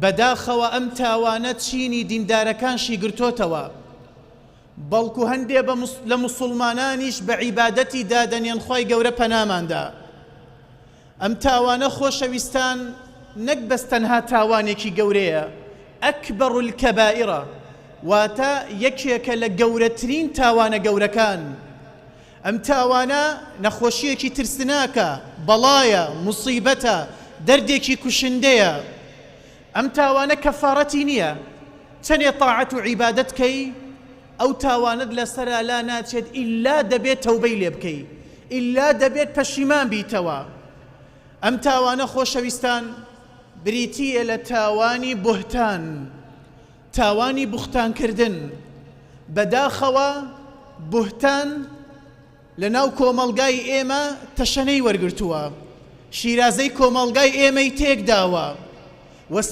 بەداخەوە ئەم تاوانە چینی دیندارەکانشی گرتۆتەوە، بەڵکو هەندێ لە موسوڵمانانیش بە عیبادەتی دادەنێن خوای گەورە پەنامان دا. ئەم تاوانە خۆشەویستان نەک بەس تەنها تاوانێکی گەورەیە، اکبر الکبائر، واتە یەکێکە لە گەورەترین تاوانە گەورەکان. ئەم تاوانە نەخۆشییەکی ترسناکە، بەڵایە، موسیبەتە، دەردێکی کوشندەیە. ئەم تاوانە کەفارەتی نییە، چەنێ تاعەت و عیبادەت کەی ئەو تاوانەت لەسەرا لا ناچێت ئیلا دەبێت تەوبەی لێ بکەی، ئیلا دەبێت پەشیمان بیتەوە. ئەم تاوانە خۆشەویستان بریتییە لە تاوانی بوهتان. تاوانی بوختان کردن، بەداخەوە بوهتان لە ناو کۆمەڵگای ئێمە تەشەنەی وەرگرتووە، شیرازەی کۆمەڵگای ئێمەی تێکداوە.